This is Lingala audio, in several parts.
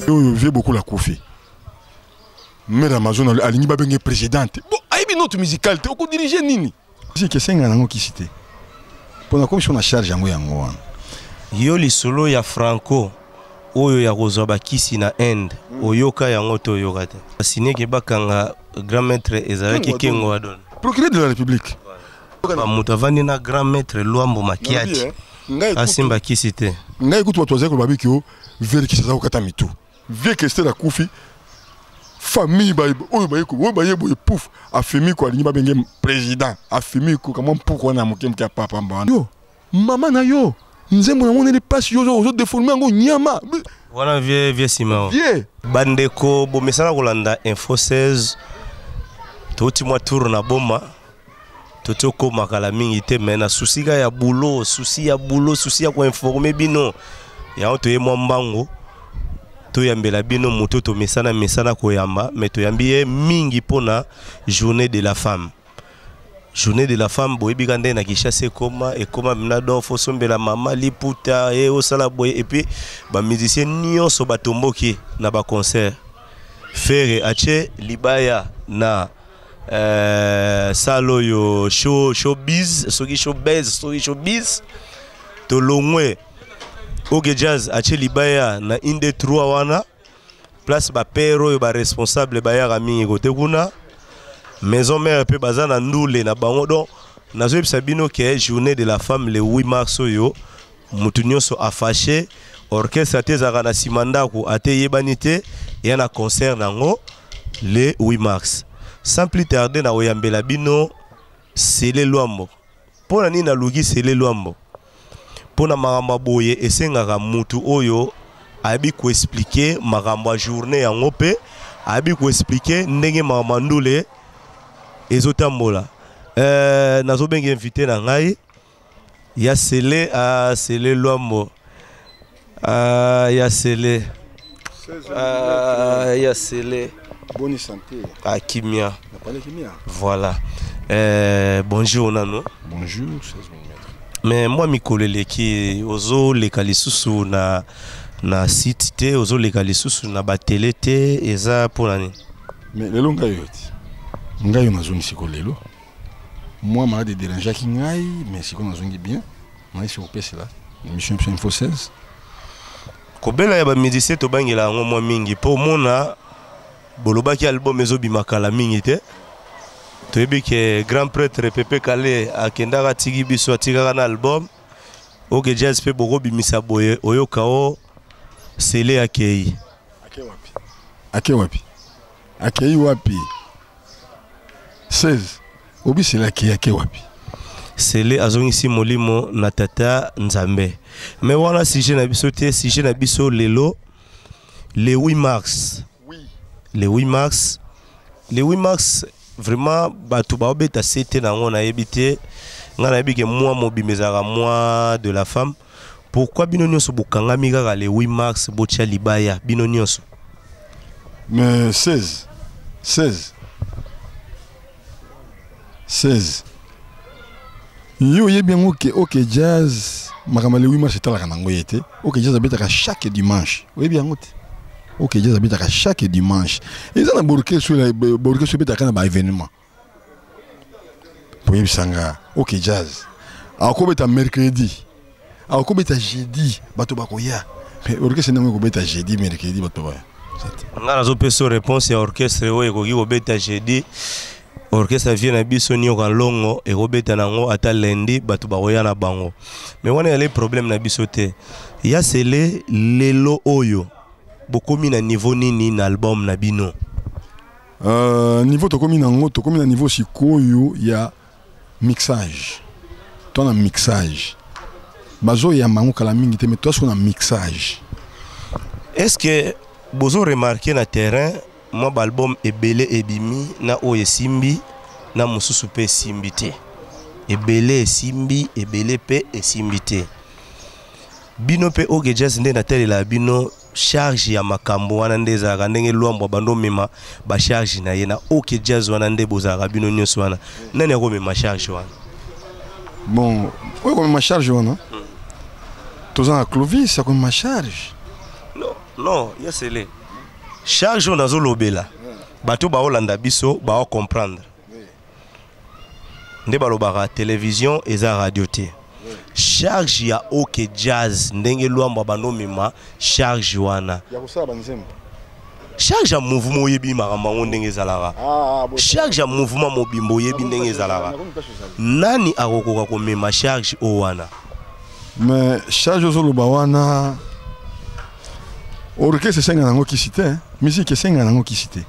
Oyo vieux Bokul akufi, mère Amazon alingi babenge présidente. Bon, ayebi note musicale te, okodirige nini? Siki esenga nango kisi te mpona komi so na charge yango yango wana. Yo, lisolo ya Franco oyo ya kozwa bakisi na Inde, oyoka yango to oyoka te? Asineke bakanga grand maître ezalaki Kengo Adon. Procureur de la République. Moto avandi na grand maître Lwambo Makiadi asimba kisi te. Ngai kutu, bato bazali koloba biki o vere kisi aza kokata mitu. Vieux Kester akufi, famille oyo baye, oyo baye boye, pouf, afemi ko alingi babenge président, afemi ko kamwa mpuku wana ya moke moke ya papa wana. Yo mama na yo, nzembo yango neli mpasi, yo ozodeforme yango nyama. Wana vieux Simao. Vieux. Bandeko, bomesana kolanda Info 16. Touti mwa tour na Boma, toti okóma kala mingi te, mais na souci ka ya boulot, souci ya boulot, souci ya koinforme bino yango, toye mwa mbangu toyambela bino moto tomesana mesana koyamba, mais toyambi ye mingi mpona Journée de la femme. Journée de la femme, boyebi ka nde na Kinshasa ekoma ekoma mina, donc faut osombela mama liputa e osala boye. Et puis bamusicien nyonso batomboki na baconcert. Ferre atie libaya na salle oyo show, showbiz, soki showbiz, soki showbiz. Tolongwe, OK Jazz atie libaya na inde 3 wana, place bapere oyo baresponsable bayaka mingi kote kuna. Maison Mère mpe baza na ndule na bango. Donc nazoyebisa bino ke Journée de la femme le 8 mars oyo, motu nyonso afâché. Orchestre ate ezalaka na nsima ndako, ate eyebani te, eya na concert nango le 8 mars. Sans plus tarder, na koyambela bino Sele Lwambo. Mpo na nini naluki Sele Lwambo? Mpo na makambo ya boye esengaka mutu oyo ayebi koexpliquer makambo ya journée yango, mpe ayebi koexpliquer ndenge makambo ya ndule ezotambola. Nazobenga invité na ngai ya Sele, Sele Lwambo, ya Sele, ya Sele. Bonne santé. Ah, kimia. Napale kimia. Voilà, bonjour nano. Bonjour, 16 mm. Mais mwa mikolo eleki, ozoleka lisusu na site te, ozoleka lisusu na batele te, eza mpona nini? Mais lelo ngai oyo ti ngai oyo nazongi sikoyo. Lelo mwa malade edérangeaki ngai, mais sikoyo nazongi bien, nayesi kopesela émission biso Info 16. Kobela ya bamusicien, tobangela yango mwa mingi, mpo omona bolobaki album ezobima kala mingi te. Toyebi ke grand prêtre Pepe Kale akendaka, atiki biso, atikaka na album. OK Jazz mpe bokobimisa boye, oyoka o Sele akei. Ake wapi? Ake wapi? Akei wapi? 16 obi Sele akei, ake wapi? Sele azongisi molimo na tata Nzambe. Mais wana sujet na biso te. Sujet na biso lelo, le 8 mars. Le 8 mars, le 8 mars, vraiment bato baobeta sete na yango. Nayebi te, ngai nayebi ke mwa mobimba ezalaka mois de la femme. Pourquoi bino nyonso bokangami kaka le 8 mars, botia libaya bino nyonso? Mais 16, 16, 16, yo oyebi yango ke OK Jazz, makambo ya le 8 mars etalaka nango ye te. OK Jazz abetaka chaque dimanche, oyebi yango te? OK Jazz abetaka chaque dimanche. Eza na borkeso, borkeso ebetaka na baévénement. Boyebisanga, OK Jazz akobeta mercredi, akobeta jeudi, bato bakoya. Mais orchestre ndenge ekobeta jeudi, mercredi, bato baya. Nga nazopesa réponse ya orchestre oyo ekoki kobeta jeudi. Orchestre vieux na biso Nioka Longo ekobeta nango ata lundi, bato bakoya na bango. Mais wana yale problème na biso te. Ya Sele, lelo oyo bokomi na niveau nini na album na bino? Niveau tokomi nango, tokomi na niveau sikoyo ya mixage. To na mixage, bazoyamba yango kala mingi te, mais toza sikoyo na mixage. Est ce que bozo remarquer na terrain mwa baalbum ebele ebimi, na oyo esimbi, na mosusu mpe esimbi te? Ebele esimbi, ebele mpe esimbi te. Bino mpe OK Jazz nde natelela bino charge ya makambo wana, nde ezalaka ndenge Lwambo abandi omema bacharge na ye na OK Jazz wana, nde bozalaka bino nyonso wana. Nani akomema charge wana? Bon, oyo komema charge wana, toza na Clovis akomema charge. Non. Non, ya Sele, charge oyo nazolobela, bato baolanda biso baocomprendre nde balobaka télévision eza radio te. Charge ya OK Jazz, ndenge Lwambo abandomema charge wana ya kosala banzembo. Charge ya mouvement, oyebi makambo yango ndenge ezalaka. Charge ya mouvement mobimba, oyebi ndenge ezalaka. Nani akokoka komema charge oyo wana? Mais charge ozoloba wana, orchestre esenga nango kisi te, musique esenga nango kisi te.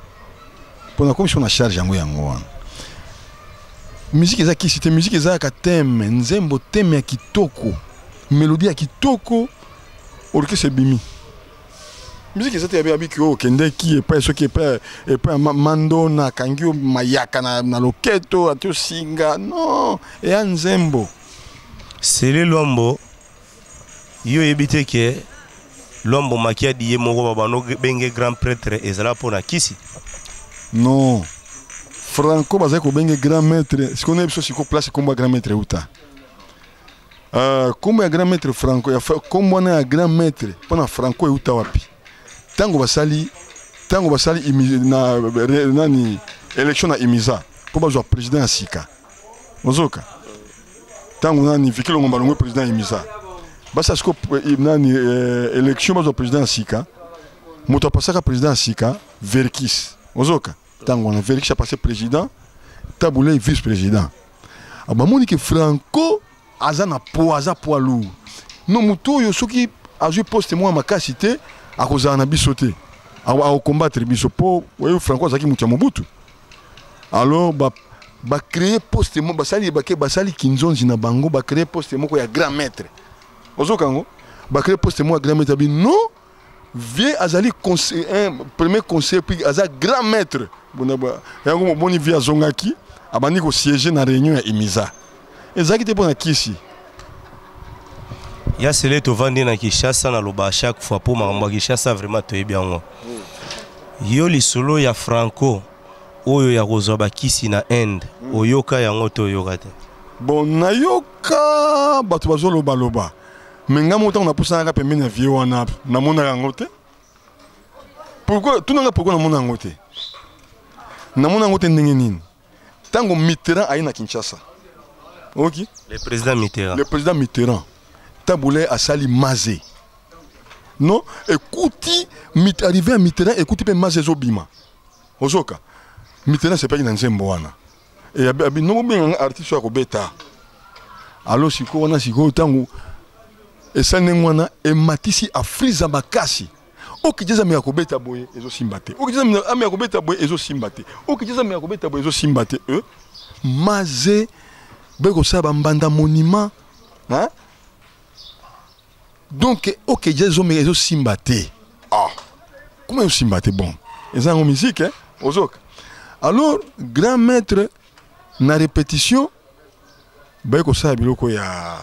Mpona komi so na charge yango, yango wana musique eza kisi te. Musique ezalaka thème, nzembo, thème ya kitoko, mélodie ya kitoko, orchestre ebimi. Musique eza te yabi abiki oyo okendeki epai soki epai ya Mandona, akangi yo mayaka na loketo, ati osinga. Non, eya nzembo. Sele Lwambo, yo oyebi te ke Lwambo Makiadi ye moko babando benge grand prêtre ezala mpo na kisi? Non, Franco bazali kobenge grand maître. Sikoyo nayebi biso sikoyo place kombo ya grand maître euta. Kombo ya grand maître Franco ya kombo wana ya grand maître mpo na Franco euta wapi? Ntango basali na nani, élection na Imiza mpo bazwa président ya sika, ozoka ntango nani, Viki Longomba alongwe président ya Imiza, basala siko nani, élection, bazwa président ya sika. Moto apasaka président ya sika, Verkis. Ozoka ntango wana Verkis apase président, Tabu Ley vice président. Bamoni ke Franco aza na poids, aza poids lourd. No motu oyo soki azwi poste mwa makasi te, akozala na biso te, akokombattre biso, mpo oyo Franco azalaki moto ya Mobutu. Alors bacréer poste mo, basali bake, basali kinzonzi na bango, bacréer poste moko ya grand maître. Ozoka yango, bacréer poste moko ya grand maître. Abi non, vieux azali un premier conseiller, puis aza grand maître. Yango moboni vieux azongaki, abandi kosiéger na réunion ya Imiza. Ezalaki te mpo na kisi. Ya Sele, tovandi na Kinshasa, naloba chaque fois mpo makambo ya Kinshasa vraiment toyebi yango. Yo, lisolo ya Franco oyo ya kozwa bakisi na Inde, oyoka yango to oyoka te? Bon, nayoka bato bazolobaloba, me ngai moko ntango napusanaka pembeni ya vieux wana, namonaka yango te. Pourquoi? Tunanga pourquoi namona yango te. Namona yango te ndenge nini? Ntango Mitterrand aye na Kinshasa, oki Le président Mitterrand. Le président Mitterrand, Tabu Ley asali maze non, ekuti arrivé ya Mitterrand, ekuti mpe maze ezobima. Ozoka Mitterrand sepaki na nzembo wana. E abi no, bobenganga artiste oyo akobeta. Alors sikoyo wana, sikoyo ntango esali ndenge wana, ematisi Afrisa makasi. OK Jazz ameka kobeta boye, ezosimba te. OK Jazz ameka kobeta boye, ezosimba te. OK Jazz ameka kobeta boye, ezosimba te. E maze boye kosala bambanda monument, hein? Donc OK Jazz ezomeka, ezosimba te. Ah, comment ezosimba te? Bon, eza yango musique, hein? Ozoka alors grand maître na répétition baye kosala biloko ya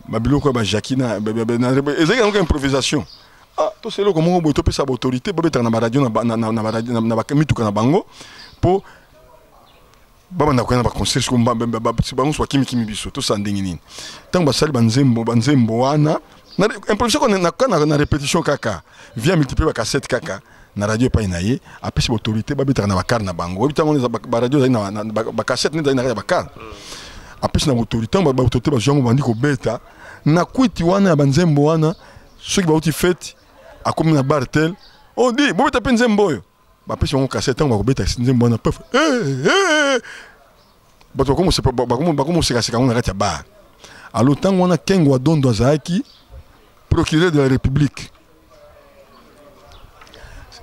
babiloko ya bajaki na ezalaki yango improvisation. Ah, tosala eloko moko boye, topesa baautorité, babetaka na baradio, na mituka na bango, mpo babanda koya na baconcert. Siko bango so bakimikimi biso, tosala ndenge nini? Ntango basali banzembo wana na improvisation, na répétition kaka, via multiplier bacassette kaka na radio epai na ye, apesi baautorité, babetaka na bacar na bango. Oyebi ntango baradio ezali na bacassette, nde ezali na kati ya bacar. Apesi na baautorité, ntango baautorité bazwi yango, bandi kobeta na kwiti wana ya banzembo wana. Soki bauti fête, akomi na bar tel, odi bobeta mpe nzembo oyo, bapesi bango cassette. Ntango bakobeta nzembo wana, pef, bato bakomosekaseka yango na kati ya bar. Alors ntango wana Kengo wa Dondo azalaki procureur de la République.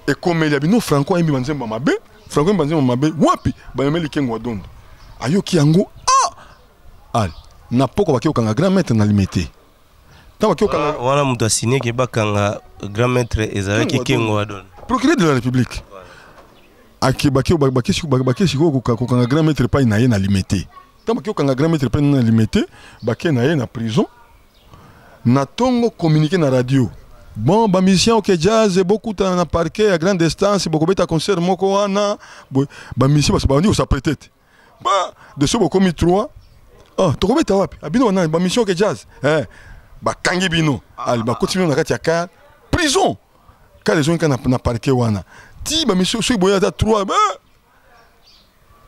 Ekomeli ya bino, Franco ayembi banzembo ya mabe, Franco ayembi banzembo ya mabe wapi? Bayemeli Kengo wa Dondo, ayoki yango. Ah, ale na poko baki kokanga grand maître na Limete. Ntango baki kokanga wana, moto asigneke bakanga grand maître ezalaki Kengo wa Dondo. Procureur de la République. Ake bake sikoyo kokanga grand maître epai na ye na Limete. Ntango bake kokanga grand maître epai na Limete, bake na ye na prison. Na ntongo, communiqué na radio: bon, bamusicien OK Jazz bokutana na parquet ya grande instance, bokobeta concert moko wana. Bamusicien bandi kos'apprêter te ba de so bokomi 3. Oh, tokobeta wapi? Abino banani? Bamusicien OK Jazz, eh, bakangi bino. Ale, bakoti bino na kati ya car. Prison kala ezongi kaka na parquet wana ti bamisi soki boye ata 3.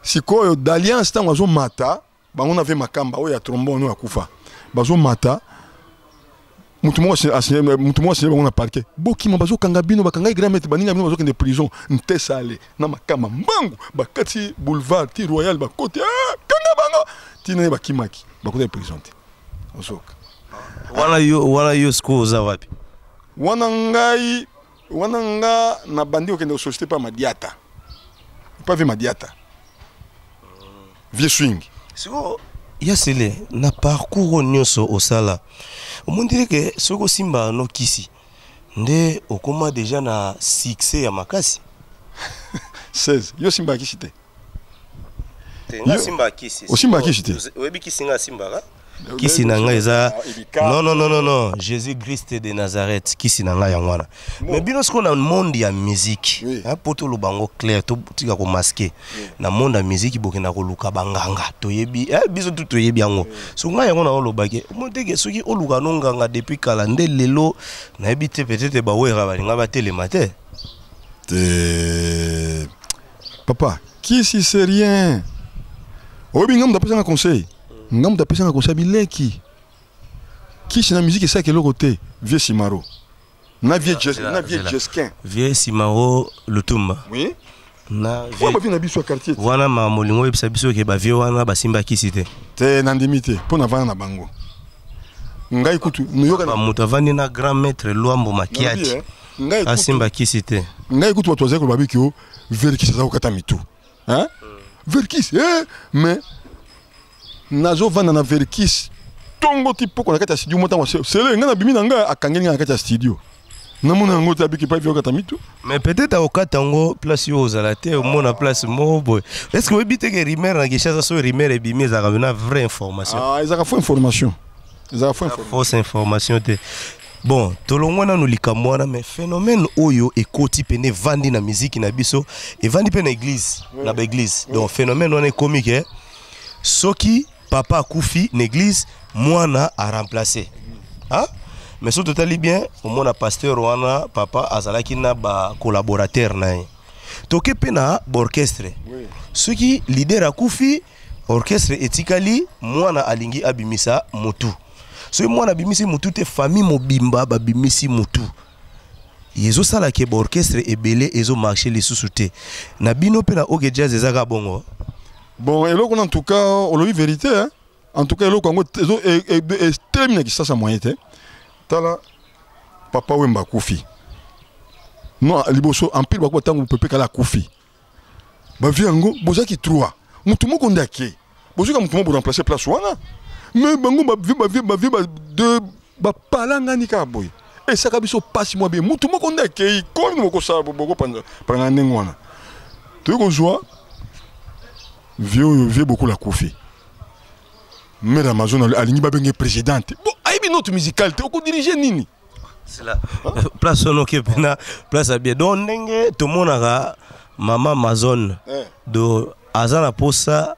Sikoyo d'alliance, ntango azomata bango na ve Makamba oyo ya trombone oyo akufa, bazomata, mutu moko asinye bango na parquet: "Bokima, bazokanga bino, bakangaki grand maître, baninga bino bazokende prison." Ntesale na Makamba mbangu bakati boulevard ti Royal, bakoti: "Ah, kanga bango!" Ntina ye bakimaki, bakota prison te, ozoka. Wana yo, wana yo sikoyo oza wapi? Wana ngai, wana nga nabandi kokende kosociété pa Madiata, pa vieux Madiata, vieux Swing. Sikoyo ya Sele, na parcours oyo nyonso osala, omoni ke soki osimba no kisi nde okóma déjà na succès ya makasi? 16, yo osimbaka kisi te? Nga simbaka kisi. Osimbaka kisi te? Oyebi kisi nga asimbaka? Kisi na ngai eza, non, non, non, non, non, Jésus Christ de Nazareth, kisi na ngai yango wana. Mais bino sikoyo na monde ya musique, mpo toloba yango clair, totika komasquer, na monde ya musique bokenda koluka banganga, toyebi, biso tu toyebi yango. So ngai yango naolobaki, omoni teke soki oluka no nganga depuis kala nde lelo nayebi te, peut-être bawera balinga batelema te. Te papa, kisi c'est rien. Oyebi, nga moto apesanga conseil, nga moto apesanga conseil bileki kisi na musique esalaka eloko te, vieux Simaro na vieux na vieux Jeskin. Vieux Simaro Lutumba? Oui. Na bavieux na biso ya quartier. Wana ma molingo oyebisa biso ke bavieux wana basimba kisi te? Te, nandimi te, mpo navanda na bango. Ngai kutu moto avandi na grand maître Lwambo Makiati asimba kisi te? Ngai kutu bato bazali koloba biki o Verckys aza kokata mitu, Verckys, mais nazovanda na Verckys ntongo ti poko na kati ya studio. Mo ntango Sele, ngai nabimi na ngai, akangeli ngai na kati ya studio, namona yango te, abiki pa okata mitu. Mais peut-être akokata yango place oyo ozala te, omona place moko boye. Est ce que oyebi te ke rumeur na Kinshasa, so rumeur ebimi, ezalaka mena vraie information? Ah, ezalaka faux information, ezalaka faux. Fausse information te. Bon, tolongwa nanu likambo wana, mais phénomène oyo ekoti pene, evandi na miziki na biso, evandi mpe na église, na baéglise. Donc phénomène wana ekomi ke soki papa akufi na église, mwana aremplace, hein? Mais soki totali bien, omona pasteur wana papa azalaki na bacollaborateur na ye. Toke mpe na baorchestre, soki leader akufi, orchestre etikali, mwana alingi abimisa motu. Soki mwana abimisi motu te, famille mobimba babimisi motu. Ezosala ke baorchestre ebele ezomarche lisusu te. Na bino mpe na OK Jazz ezaka bongo? Bon, eloko na, en tout cas olobi vérité, hein? En tout cas eloko yango etelemi na Kisasa, moyen te. Tala, Papa Wemba akufi, non, liboso Empire bakuba, ntango Pepe Kala akufi, bavieux yango bozalaki 3, motu moko nde ake, bozoka motu moko boremplace place wana. Mais bango bavieux, bavieux, bavieux de bapalangani kaka boye, esaka biso pasi mwa bien. Motu moko nde akei, komi bokosala bokopanga ndenge wana. Toyei kozwa vieux oyo, vieux Bokula akufi, mère Amazon alingi babenge présidente. Bon, ayebi note musicale te, okodirige nini? Place wana oke mpena place ya bien. Donc ndenge tomonaka mama Amazon, do aza na posa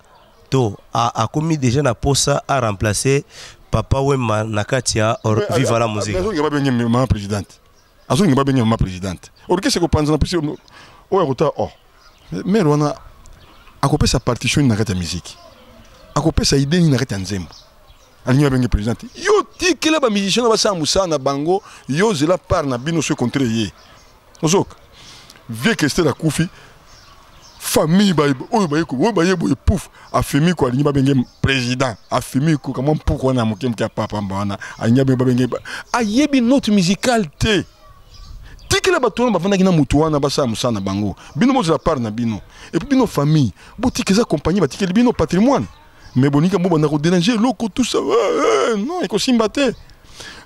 to akomi déjà na posa aremplacer Papa Wemba na kati ya Viva la Musique. Azolinga babenge mama présidente, azolinga babenge mama présidente, orchestre ekopanzana. Mpesi oyo akota, oh, mère wana akopesa partition nini na kati ya musique? Akopesa idée nini na kati ya nzembo? Alingi babenge présidente. Yo tikela bamusicien na basala mosala na bango, yo zela part na bino. So contre ye, ozoka vieux Kester akufi, famille oyo baye, oyo baye boye, pouf, afemi ko alingi babenge président, afemi ko kamwa mpuku wana ya moke moke ya papamba wana, alingi abenge babenge, ayebi note musicale te. Tikela bato wana bavandaki na motu wana basala mosala na bango, bino bozela part na bino. Et puis bino famille, botika, eza compagnie batikeli bino patrimoine. Mais boninga mo banda kodéranger eloko, tout ça, non, ekosimba te.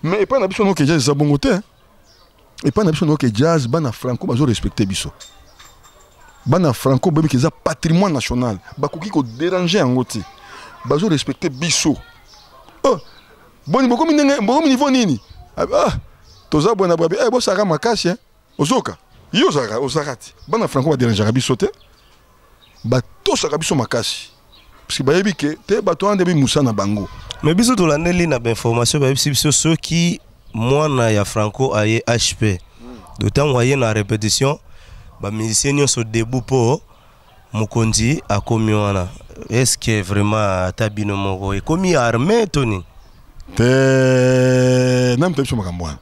Mais epai na biso na OK Jazz eza bongo te. Epai na biso na OK Jazz, bana Franco bazorespecte biso. Bana Franco boyebi eza patrimoine national, bakoki kodéranger yango te, bazorespecte biso. Oh, boni bokomi ndenge, bokomi niveau nini? Ah, toza boye na boye, eh, bosalaka makasi, eh. Ozoka yo ozalaka, ozalaka te. Bana Franco baderangeaka biso te, batosaka biso makasi, parce que bayebi ke te bato wana nde bimusa na bango. Mais biso tolandeli na bainformation, bayebisi biso soki mwana ya Franco aye HP. Donc ntango aye na répétition, bamusicien nyonso debout mpo mokonzi akomi wana. Est ce que vraiment ata bino moko ekomi armé to nini? Te, nani moto biso makambo wana?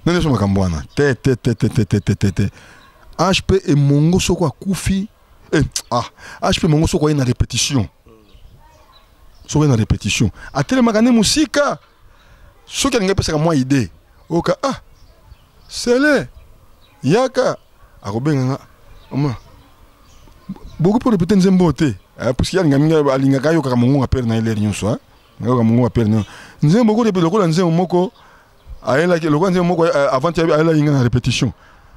Nani biso makambo wana? Te, te, te, te, te, te, te, te, te. HP Emongo soko akufi, ah, HP Emongo soko aye na répétition, soki aye na répétition, atelemaka nde mosika. Soki alingi apesaka mwa idée, oyoka: "Ah, sele yaka." Akobenganga oma bokoki mpo répéter nzembo oyo te, puisque ye alinga mingi, alingaka ayokaka mongongo père na ye lere nyonso, ayokaka mongongo père na ye. Nzembo oko répéter lokola nzembo moko ayelaki, lokola nzembo moko avant ayelaki nga na répétition,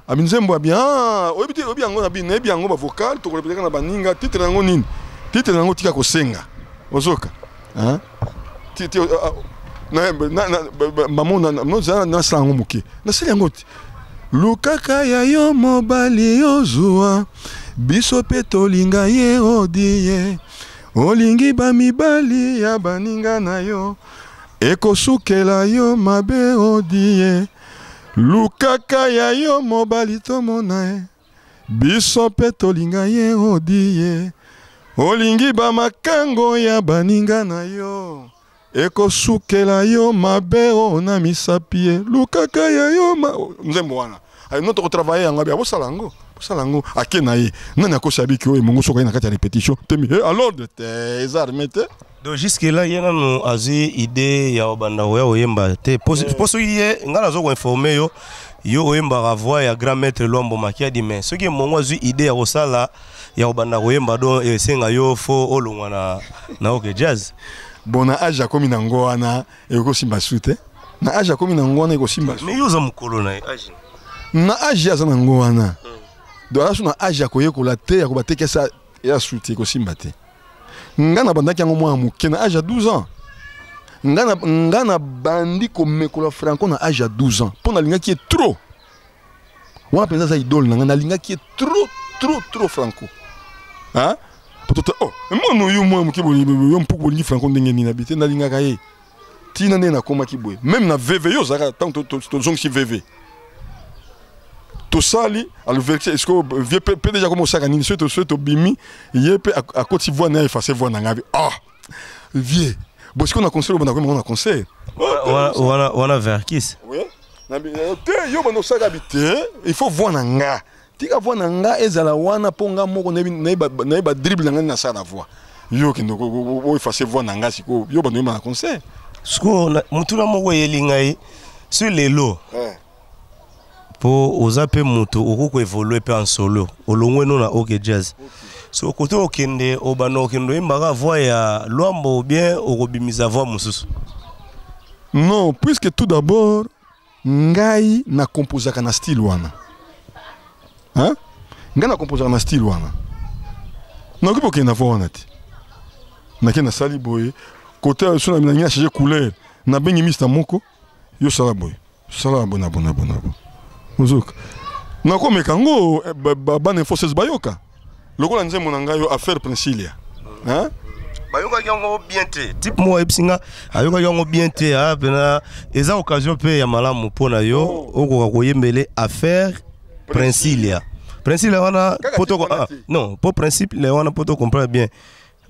abi nzembo, abi: "Ah, oyebi te, oyebi yango?" Nabi: "Nayebi yango, bavocal tokorépétaka na baninga." Titre yango nini? Titre yango "Tika kosenga". Ozoka mamo nasala yango moke, nasali yango te. Lukaka ya yo mobali, ozwa biso mpe tolinga ye. Odiye olingi bamibali ya baninga na yo, ekosukela yo mabe. Odiye lukaka ya yo mobali, tomona ye, biso mpe tolinga ye. Odiye olingi bamakango ya baninga na yo, ekosukela yo mabe. O na misapi ye, lukaka ya yo ma... Nzembo wana no tokotravailler yango. Abi abosala yango, bosala yango. Ake na ye, nani akosi? Abiki oyo Emongo soki aye na kati ya répétition temi à l'ordre te, eza armé te. Donc jusque là ye nanu azwi idée ya kobanda koya koyemba te, po soki ye, ngai naza koinformer yo, yo oyembaka voix ya grand maître Lwambo Makiadi, mais soki Emongo azwi idée ya kosala, ya kobanda koyemba, donc esenga yo fo olongwa na OK Jazz. Bon, na age akomi nango wana, ekosimba su te. Na age akomi nango wana, ekosimba. Mais yo oza mokolo na ye, age. Na age aza nango wana, donc aza so na age ya koyekola te, ya kobatekesa ya su te, ekosimba te. Nga na bandaki yango mwana moke, na age ya 12 ans. Nga na bandi komekola Franco na age ya 12 ans, mpo nalingaki ye trop. Wana mpenza aza idole na nga, nalingaki ye trop, trop, trop, Franco. Hein? Po oh, mwana oyo, mwana moke, yo mpuku bolingi Franco ndenge nini? Abi te, nalingaka ye ntina ndenge nakomaki boye. Même na VV, yo ozalaka ntango tozongisi VV, tosali à l'ouverture. Est-ce que vieux pe déjà comme osaka nini? Soki tobimi, ye mpe akoti voix na ye, efface voix na ngai. Abi: "Ah, vieux, bon, sikoyo na concert obanda koyemba na concert." Wana Verckys. Oui, te, yo banda osaka. Abi te, il faut voix na nga, tika voix na nga ezala wana, mpo nga moko nayeba dribble na nga nini nasala na voix. Yo okende oefface voix na nga, sikoyo yo banda oyemba na concert. Sikoyo motuna moko eyeli ngai so lelo, mpo oza mpe moto okoki koévoluer mpe en solo, olongwe no na OK Jazz, so kote okende, obanda okende oyembaka voix ya Lwambo ou bien okobimisa voix mosusu? Non, puisque tout d'abord ngai nakomposaka na style wana, hein? Ngai nakomposaka na style wana, nakoki kokende na voix wana te. Nake nasali boye kote so nalingi na change couleur, nabengi mista moko: "Yo sala boye, sala boye na boye na boye na boye." Ozoka nakomeka yango, bana Info 16 bayoka lokola nzembo na ngai yo, "Affaire Princilia", hein? Bayokaki yango bien te. Type moko ayebisi nga ayokaki yango bien te. A pena eza occasion mpe ya malamu mpo na yo okoka koyembele "Affaire Princilia". Princilia wana po to, ah, non, po principe le wana, po to comprendre bien,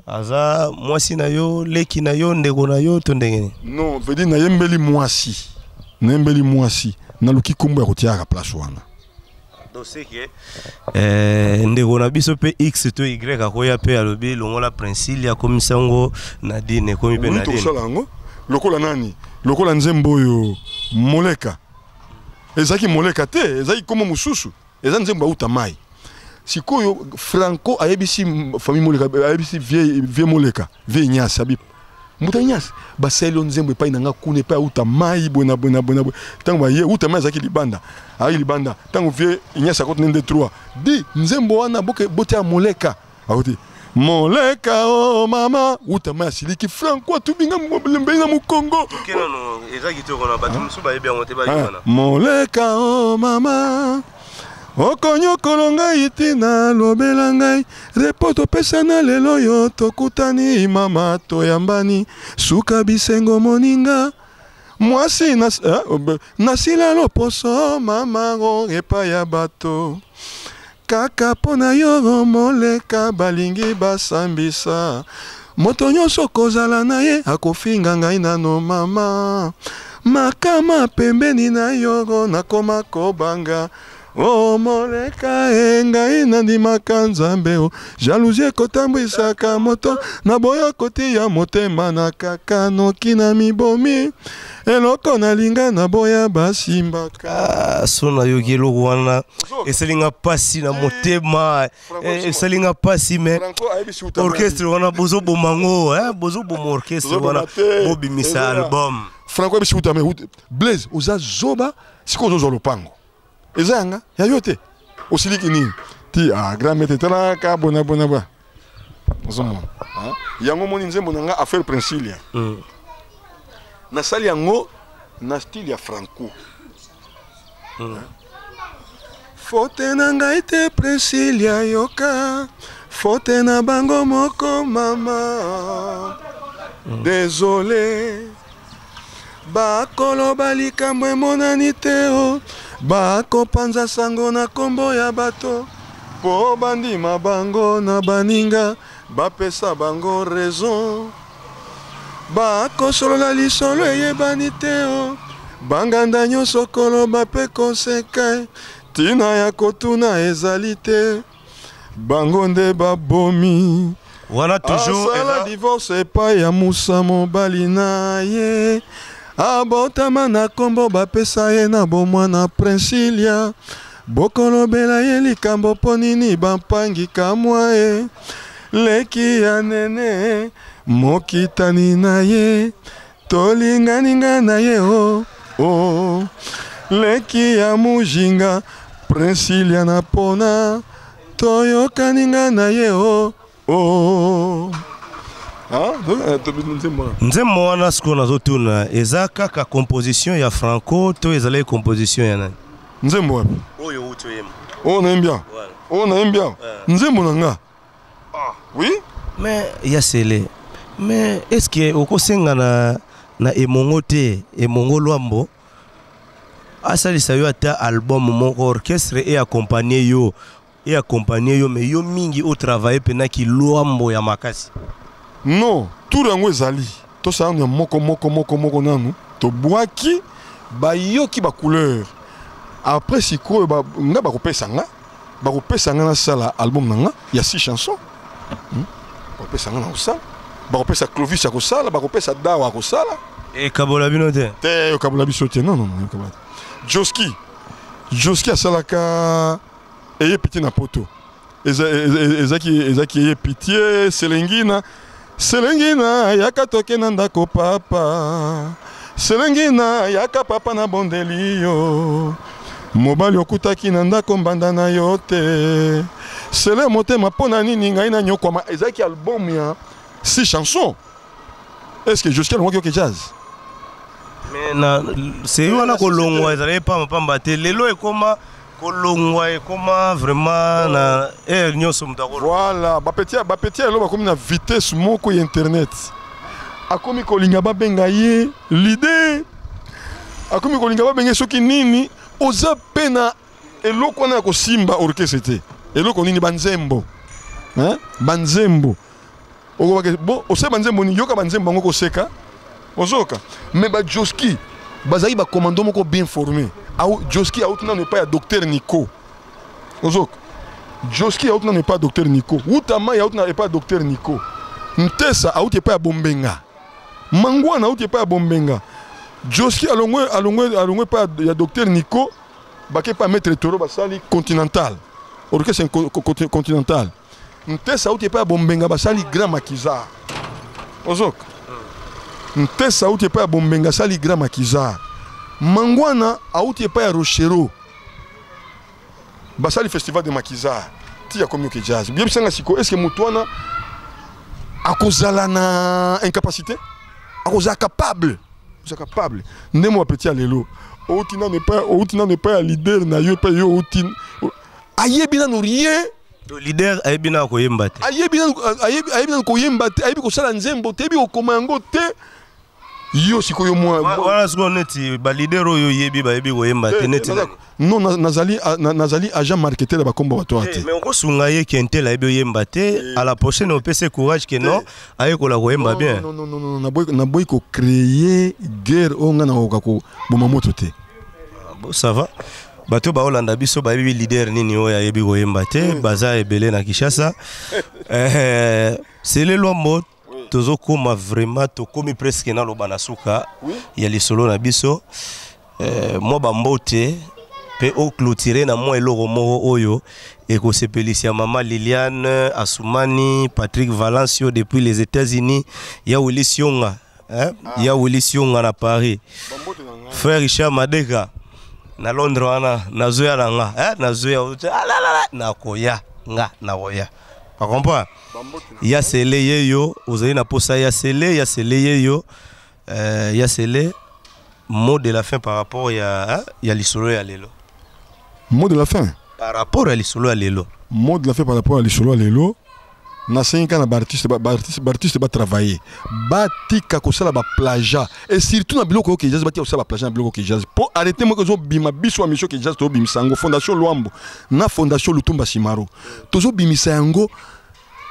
aza mwasi na yo, leki na yo, ndeko na yo to ndenge nini? Non, veut dire nayembeli mwasi, nayembeli mwasi, naluki nkombo ya kotiaka place wana. Donc c'est que ndeko na biso mpe X to Y akoya mpe alobi longola Princilia, akomisa yango Nadine, ekomi mpe Nadine. Tosala yango lokola nani, lokola nzembo oyo "Moleka". Ezalaki "Moleka" te, ezalaki nkombo mosusu, eza nzembo auta mai. Sikoyo Franco ayebisi famille Moleka, ayebisi vieux Moleka, vieux Nyasi, abi: "Mbuta Nyasi, basali yo nzembo epai na nga kuna, epai auta mai boye na boye na boye na boye." Ntango baye, uta mai azalaki libanda, azalaki libanda. Ntango vieux Nyasi akoti nde 3 di nzembo wana, boke botia "Moleka", akoti "Moleka o mama". Uta mai asiliki, Franco atubinga lembei na mokongo. Eza kitoko na bato mosusu bayebi yango te, bayokana. Moleka o mama, okonyokolo ngai ntina, lobela ngai repo topesana lelo oyo tokutani, mama toyambani, suka bisengo moninga. Mwasi nasila loposo mama o epai ya bato kaka mpo na yo moleka balingi basambisa moto nyonso kozala na ye akofinga ngai nano mama makama pembeni na yo nakoma kobanga o moleka e ngai nandimaka nzambe o jalousie ekotambwisaka moto naboya kotia motema na kaka noki na mibomi eloko nalinga naboya basimbaka. Ah, so nayoki eloko wana esali nga mpasi na motema, esali nga mpasi. Mais orchestre wana bozoboma ngo, bozoboma orchestre wana, bobimisa album. Franco ayebisi utame: "Blaise, oza zoba, sikoyo ozozwa lopango eza yanga ya yo te, osiliki nini?" Ti ah, grand maître talaka bona bona ba ozomona yango. Omoni nzembo na nga affaire Princilia, nasali yango na style ya Franco. Faute na ngai te Princilia, yoka faute na bango moko mama. Désolé, bakoloba likambo emonani te o bakopanza sango na nkombo ya bato mpo bandima bango na baninga bapesa bango raison, bakosolola lisolo eyebani te o banganda nyonso koloba mpe koseka, ntina ya kotuna ezali te, bango nde babomi. Wana toujours asala divorce epai ya Musa, mobali na ye abotama na nkombo bapesa ye na bomwana Princilia. Bokolobela ye likambo mpo nini bampangi kamwa ye leki ya nene mokitani na ye tolinganinga na ye o o leki ya mujinga Princilia na pona toyokaninga na ye o o. Nzembo wana sikoyo nazotuna, eza kaka composition ya Franco to ezalaki composition ya nani? Nzembo wapi? Oyo outi oyemba. Oyo nayembi awa, oyo nayembi awa, nzembo na nga, ah oui. Mais ya sele, mais est ce que okosenga na Emongo te, Emongo Lwambo asalisa yo ata album moko, orchestre eaccompagne yo, eaccompagne yo, mais yo mingi otravaille mpenaki Lwambo ya makasi? Non, tour yango ezali tosala nanu ya moko moko moko moko nanu, tobwaki bayoki bacouleur. Après sikoyo nga bakopesa nga, bakopesa nga nasala album na nga ya six chansons, Bakopesa nga na kosala, bakopesa Clovis ya kosala, bakopesa Dawa ya kosala. Ekabola bino te? Te, okabola biso te, non, non, non, okabola te. Joski, Joski asalaka eye pitié na poto, ezaki eye pitié selengina, selengina yaka toke na ndako papa, selengina yaka papa na bondeli yo, mobali okutaki na ndako mbanda na yo te, sele motema mpo na nini ngai nanyokwama. Ezalaki album ya six chansons. Est ce que Joski alongwaki OK Jazz? Mais na série wana kolongwa ezalaki pamba pamba te. Lelo ekoma kolongwa ekoma vraiment na aire nyonso moto akolongwa. Voilà, bapetits, bapetits lelo bakomi na vitesse moko ya internet. Akomi kolinga babenga ye leader, akomi kolinga babenga ye soki nini. Oza mpe na eloko wana ya kosimba orchestre te, eloko nini? Banzembo, hein? Banzembo okobake bon, osala banzembo nini? Yoka banzembo yango koseka ozoyoka. Mais bajoski bazalaki bacommando moko bien formé. Au Joski auti nano epai ya docteur Nico, ozoyoka? Joski auti nano epai ya docteur Nico, Wutama auti na epai ya docteur Nico, Ntesa auti epai ya Bombenga, Mangwana auti epai ya Bombenga. Joski alongwe, alongwe, alongwe epai ya docteur Nico, bake epai ya maître Toro, basali Continental, orchestre Continental. Ntesa auti epai ya Bombenga, basali Grand Maquisard, ozoka? Ntesa auti epai ya Bombenga, asali Grand Maquisard. Mangwana auti epai ya Rochero, basali Festival de Maquisard. Ti akomi OK Jazz, yebisanga sikoyo, est ce que moto wana akozala na incapacité? Akozala capable, oza capable. Nde mo bapetits ya lelo, outi nano epai, outi nano epai ya leader na yo, epai yo outi, ayebi nano rien. Leader ayebi na koyemba te. Ayebi nano, ayebi nano koyemba te, ayebi kosala nzembo te, ayebi kokoma yango te. Yo sikoyo mwa wana sikoyo neti baleader oyo oyebi bayebi koyemba te neti non, nazali nazali agent marketeur ya bakombo bato wana te. Mais okosunga ye ke ntel ayebi oyemba te, à la prochaine opesi courage ke non, ayekola koyemba bien. Non, non, non, non, naboyi kocréer guerre oyo ngai nakoka koboma moto te. Bon, ça va. Bato baolanda biso bayebi leader nini oyo ayebi koyemba te, baza ebele na Kinshasa. Sele Lwambo, tozokóma vraiment, tokomi presque naloba na suka ya lisolo na biso. Mwa bambote mpe oclôturer na mwa eloko moko oyo ekosepelisa mama Liliane Asumani, Patrick Valencio depuis les États-Unis, ya Willy Sionga, hein? Ah. Ya Willy Sionga na Paris, frère Richard Madeka na Londres wana, nazoya na nga, eh? Nazoya, nakoya nga, nakoya, bacomprendre. Ya Sele ye yo ozali na posa ya Sele, ya Sele ye yo, ya Sele, mot de la fin par rapport ya lisolo ya lelo. Mot de la fin. Par rapport ya lisolo ya lelo. Mot de la fin par rapport ya lisolo ya lelo: nasengi kaka na baartiste, baartiste batravaille, batika kosala baplagiat, et surtout na biloko OK Jazz. Batika kosala baplagiat na biloko OK Jazz, mpo arrêté moko ezobima. Biso ya mission OK Jazz, tozobimisa yango Fondation Lwambo na Fondation Lutumba Simaro. Tozobimisa yango,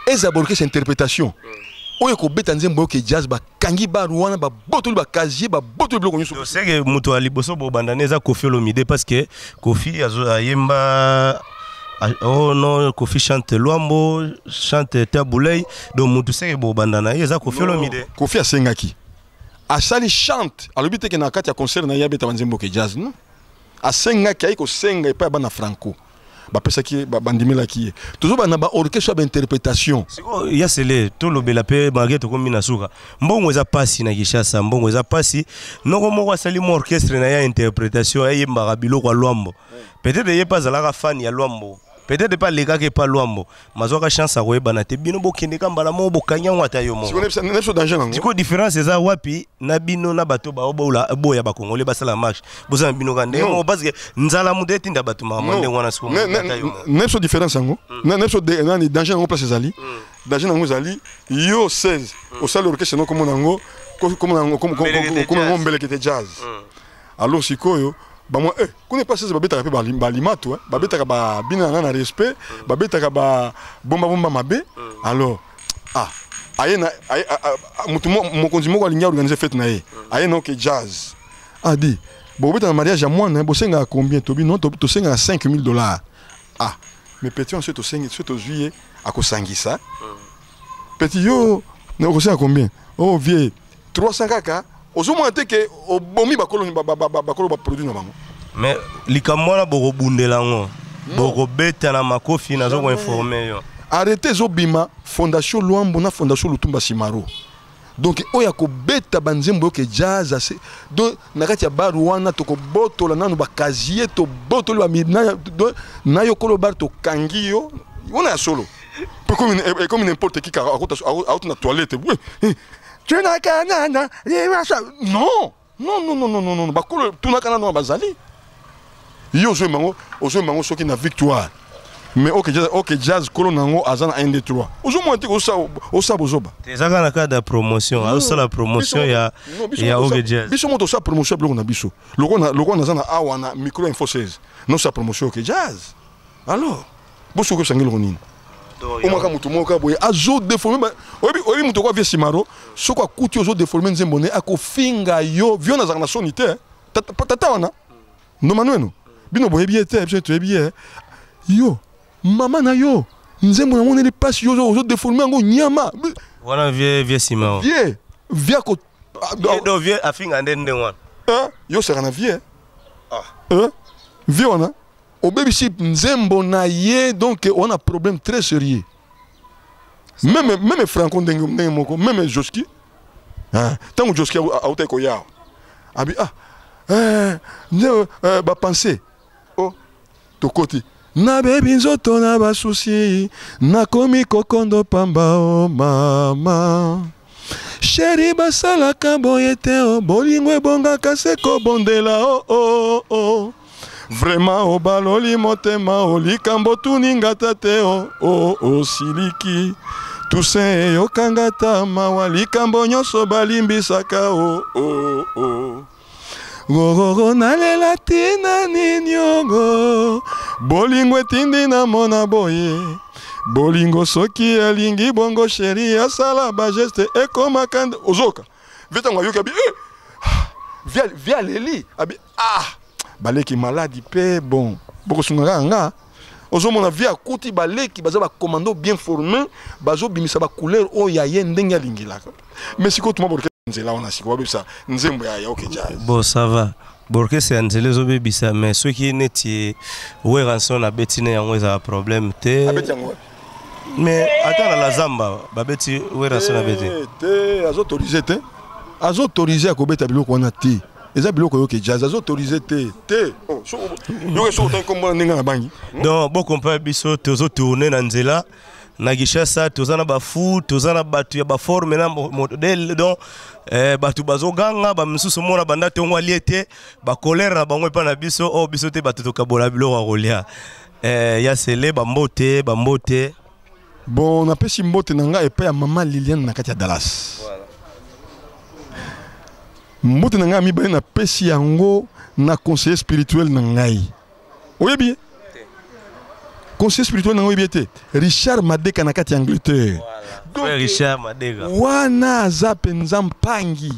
eza baorchestre interprétation oyo ekobeta nzembo OK Jazz. Bakangi bar wana, babotoli bacasier, babotoli biloko nyonso. Seke moto ya liboso bobanda ne eza Kofi Olomide, parce que Kofi ayemba. Oh non, Kofi chante Lwambo, chante Tabu Ley. Donc moto seke bobanda na ye eza Kofi Olomide. Kofi asengaki, asali chante, alobi teke na kati ya concert na ye abeta banzembo OK Jazz. Non, asengaki, ayi kosenga epai ya bana Franco, bapesaki, bandimelaki ye. Tozobanda baorchestre ya bainterprétation. Sikoyo ya Sele, tolobela mpe malgré tokomi na suka, mbongo eza pasi na Kinshasa, mbongo eza pasi. Noko moko asali mwa orchestre na ye ya interprétation, ayembaka biloko ya Lwambo. Peut-être ye mpe azalaka fan ya Lwambo, peut-être mpe alekaki epa Lwambo, mazwaka chance akoyebana te. Bino bokende ka mbala moko, bokangi yango ata yo moko. Biso danger nango. Sikoyo différence eza wapi na bino na bato boya bakongole basala marche? Bozala bino ka ndenge moko, parce que nzala moto etinda bato makambo ndenge wana. Sikoyo ata yo moko. Na biso différence yango, na biso nani, danger yango, place ezali, danger yango ezali yo 16 osali orchestre no, komona yango, komona yango, komona yango Mbelekete Jazz. Alors sikoyo bamwa kuna epa 16 babetaka mpe balimatu, babetaka babina na respect, babetaka babombabomba mabe. Alors ah, aye na aye, mutu mokonzi moko alingi organiser fête na ye, aye na OK Jazz, adi bobeta na mariage ya mwana, bosengaka combien? Tobi non, tosengaka 5000 $. Ah, mais petit wana, soki tosengi, soki tozwi ye, akosangisa. Petit yo okosenga combien? Oh vieux, 300 kaka. Ozomona te ke obomi bakolo, bakolo baproduit na bango. Mais likambo wana bokobundela yango, bokobeta na makofi, nazo koinformer yo. Arrêté ezobima Fondation Lwambo na Fondation Lutumba Simaro. Donc oyo akobeta banzembo OK Jazz ase, donc na kati ya bar wana tokobotola nanu bacasier, tobotoli na yo kolo bar, tokangi yo wana ya solo. Comme n'importe qui akota na toilette, tunaka nana. Non, non, non, non, non, non, non, bakolo tunaka nano bazali. Yo ozoyemba yango, ozoyemba yango soki na victoire, mais OK Jazz, OK Jazz, kolo nango aza na 1 2 3, ozomona te osala bozoba. Eza kaka na cadre ya promotion, azosala promotion ya OK Jazz. Biso moto osala promotion ya biloko na biso. Lokola naza na awa na micro Info 16, nosala promotion OK Jazz. Alors bosoki osangi eloko nini? Omaka motu moko kaka boye azodéformer. Oyebi moto oko avie Simaro, soki akuti ozodéformer nzembo ne, akofinga yo. Vieux nazalaka na soni te, tata wana ndomanueno. Bino boyebi ye te, biso toyebi ye. Yo mama na yo, nzembo yango neli mpasi, yo ozodéformer yango, nyama. Wana vieux Simaro. Vieux ako Do vieux afinga nde ndenge wana. Yo osaka na vieux, vieux wana obebisi nzembo na ye, donc on a problème très sérieux. Même Franco ndenge ndenge moko, même Joski. Ntango Joski autaki koya, abi ah nde bapense oh, tokoti nabebi nzoto na basusi, nakomi kokondo pamba. O mama chérie, basalaka boye te. O bolingo ebongaka se kobondela. O o o vraiment obaloli motema, o likambo tuninga ta te. O o osiliki Toussaint eyokanga ta mawa likambo nyonso balimbisaka o o o Rororo nalela tina nini ogo bolingo etindi namona boye bolingo soki alingi bongo sheri asala bageste ekomaka nde ozoka vie ntango ayoki abi eh! vie, vie aleli abi ah baleki maladi mpe bon bokosunga kaka nga ozomona vie akuti baleki baza bacommando bien formé bazobimisa bacouleur oyo ya ye ndenge alingelaka mais sikoyo tuma borke nzela wana sikoyo babebisa nzembo ya ya ok jazz bon ça va borkese ya nzela ezobebisa mais soki neti werrason abeti ne yango ezala problème te abeti yango wapi mais ata na la zamba babeti werrason abeti te azoautorise te azoautorise ya kobeta biloko wana te eza biloko yoke jazz azo autorise te te oh, yoke soki otangi kombo na ndenge na bangi donc bocomprendre biso tozo tourne na nzela na Kinshasa toza na bafu toza na bato ya baforme na modele donc eh, bato bazoganga bamisusu mona banda ntongo alie te bakolere na bango epai na biso oyo oh, biso te bato tokabola biloko ya kolia eh, ya sele bambote bambote bon napesi mbote na ngai epai ya mama liliane na kati ya Dallas voilà. Mbote na ngai ya mibale napesi yango na conseiller spirituel na ngai. Oyebi ye? Conseiller spirituel na ngai oyebi ye te? Richard Madeka na kati ya Angleterre. Donc, Richard Madeka. Wana aza mpenza mpangi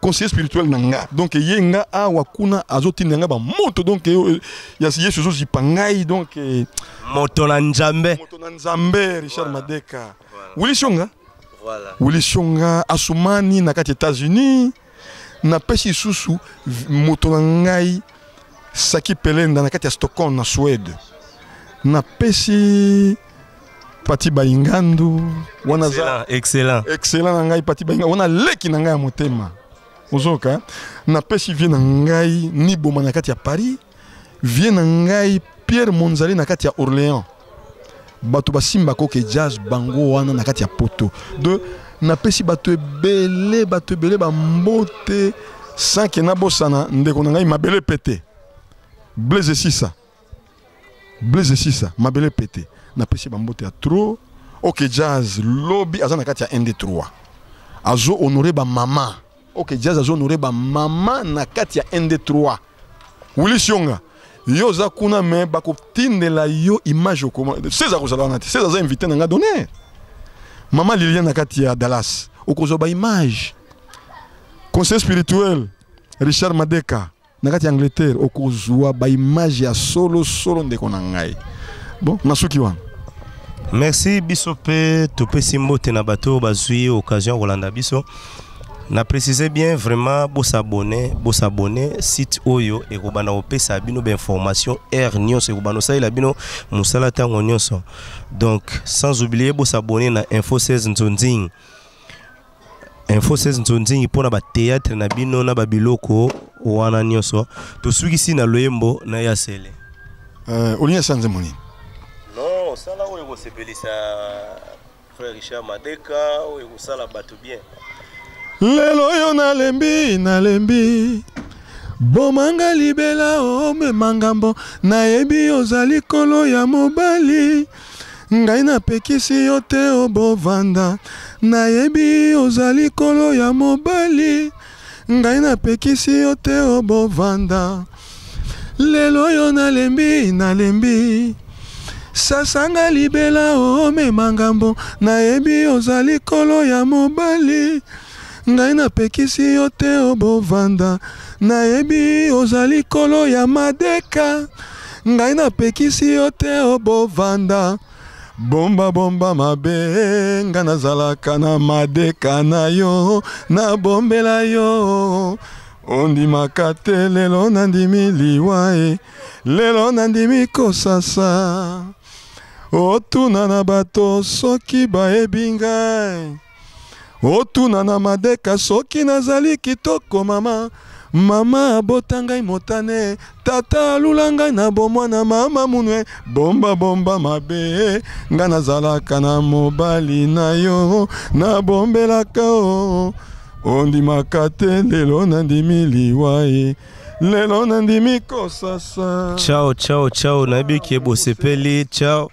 conseiller spirituel na nga donc ye nga awa kuna azotinda nga bamoto donc eh, ya yesu ezozipa ngai donc eh, moto na nzambe moto na nzambe richard voilà. Madeka voilà. Willy Shonga voilà. Willy Shonga Asumani na kati États-Unis napesi lisusu moto na ngai Saki Pelenda na kati ya Stockholm na Suède napesi Pati Baingandu wana za excellent excellent na ngai Pati Baingandu wana leki na ngai ya motema ozoka napesi vie na ngai Niboma na kati ya Paris vie na ngai Pierre Monzali na kati ya Orléans bato basimbaka oke jazz bango wana na kati ya poto de napesi bato ebele bato ebele bambote sans ke nabosana ndeko na ngai mabele pete Blaise Sisa Blaise Sisa mabele pete napesi bambote ya trop oke jazz lobi aza na kati ya 1 2 3 azo honore bamama Ok jazz azo honore ba mama na kati ya 1 2 3. Willy Sionga yo oza kuna mais bakotindela yo image okoma César kozala wana te César aza invité na nga d'honneur mama Liliane na kati ya Dallas okozwa ba image conseiller spirituel Richard Madeka na kati ya Angleterre okozwa ba image ya solo solo ndeko na ngai bon nasuki wana merci biso mpe topesi mbote na bato oyo bazwi occasion ya kolanda biso na précise bien vraiment bosabone bosabone site oyo ekobanda kopesa bino bainformation heure nyonso ekobanda kosalela bino mosala ntango nyonso donc sans oublier bosabone na info 16 nzonzing Info 16 nzonzingi mpo na bateatre na bino na babiloko wana nyonso tosukisi na loyembo na ya sele euh, olingi asala nzembo nini non osala oyo ekosepelisa frère richard madeka oyo ekosala bato bien lelo oyo nalembi nalembi bomanga libela omema ngambo nayebi ozali kolo ya mobali Ngai napekisi yo te obovanda, nayebi ozali kolo ya mobali. Ngai napekisi yo te obovanda, lelo yo nalembi nalembi. Sasanga libela omema ngambo, nayebi ozali kolo ya mobali. Ngai napekisi yo te obovanda, nayebi ozali kolo ya madeka. Ngai napekisi yo te obovanda, bomba bomba mabe, ngai nazalaka na madeka na yo, nabombela yo. Ondimaka te lelo nandimi liwa e, lelo nandimi kosasa. Otuna na bato soki bayebi ngai. Otuna na madeka soki nazali kitoko mama mama abota ngai motane tata alula ngai na bomwana mama munwe bomba bomba mabe ngai nazalaka na mobali na yo nabombelaka o ondimaka te lelo nandimi liwa e lelo nandimi kosasa ciao ciao ciao nayebi ke bosepeli ciao.